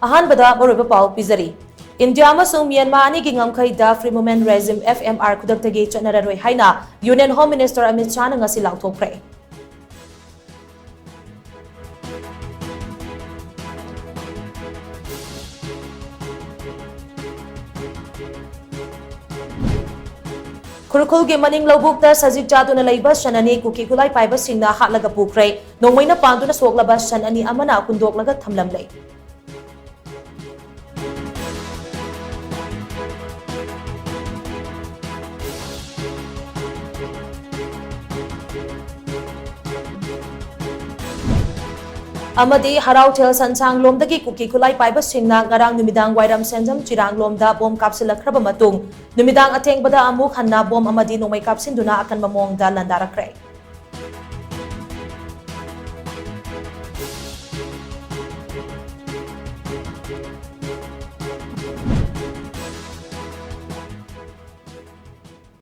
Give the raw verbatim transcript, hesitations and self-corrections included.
ꯑꯍꯥꯟꯕꯗ ꯃꯔꯨꯑꯣꯏꯕ ꯄꯥꯎ ꯄꯤꯖꯔꯤ꯫ ꯏꯟꯗꯤꯌꯥ ꯑꯃꯁꯨꯡ ꯃ꯭ꯌꯥꯟꯃꯥꯔ ꯑꯅꯤꯒꯤ ꯉꯝꯈꯩꯗ Free Movement Regime, F M R, ꯈꯨꯗꯛꯇꯒꯤ ꯆꯠꯅꯔꯔꯣꯏ ꯍꯥꯏꯅ Union Home Minister ꯑꯃꯤꯠ ꯁꯥꯍꯅ ꯉꯁꯤ ꯂꯥꯎꯊꯣꯛꯈ꯭ꯔꯦ꯫ ꯈꯨꯔꯈꯨꯜꯒꯤ ꯃꯅꯤꯡ ꯂꯧꯕꯨꯛꯇ ꯁꯖꯤꯛ ꯆꯥꯗꯨꯅ ꯂꯩꯕ ꯁꯟ ꯑꯅꯤ ꯀꯨꯀꯤ ꯈꯨꯠꯂꯥꯏ ꯄꯥꯏꯕꯁꯤꯡꯅ ꯍꯥꯠꯂꯒ ꯄꯨꯈ꯭ꯔꯦ꯫ ꯅꯣꯡꯃꯩꯅ ꯄꯥꯟꯗꯨꯅ ꯁꯣꯛꯂꯕ ꯁꯟ ꯑꯅꯤ ꯑꯃꯅ ꯍꯨꯟꯗꯣꯛꯂꯒ ꯊꯝꯂꯝꯂꯦ꯫ ꯑꯃꯗꯤ ꯍꯔꯥꯎꯊꯦꯜ ꯁꯟꯁꯥꯡꯂꯣꯝꯗꯒꯤ ꯀꯨꯀꯤ ꯈꯨꯠꯂꯥꯏ ꯄꯥꯏꯕꯁꯤꯡꯅ ꯉꯔꯥꯡ ꯅꯨꯃꯤꯗꯥꯡ ꯋꯥꯏꯔꯝ ꯁꯦꯟꯖꯝ ꯆꯤꯔꯥꯡꯂꯣꯝꯗ ꯕꯣꯝ ꯀꯥꯞꯁꯤꯜꯂꯛꯈ꯭ꯔꯕ ꯃꯇꯨꯡ, ꯅꯨꯃꯤꯗꯥꯡ ꯑꯊꯦꯡꯕꯗ ꯑꯃꯨꯛ ꯍꯟꯅ ꯕꯣꯝ ꯑꯃꯗꯤ ꯅꯣꯡꯃꯩ ꯀꯥꯞꯁꯤꯟꯗꯨꯅ ꯑꯀꯟꯕ ꯃꯑꯣꯡꯗ ꯂꯥꯟꯗꯥꯔꯛꯈ꯭ꯔꯦ꯫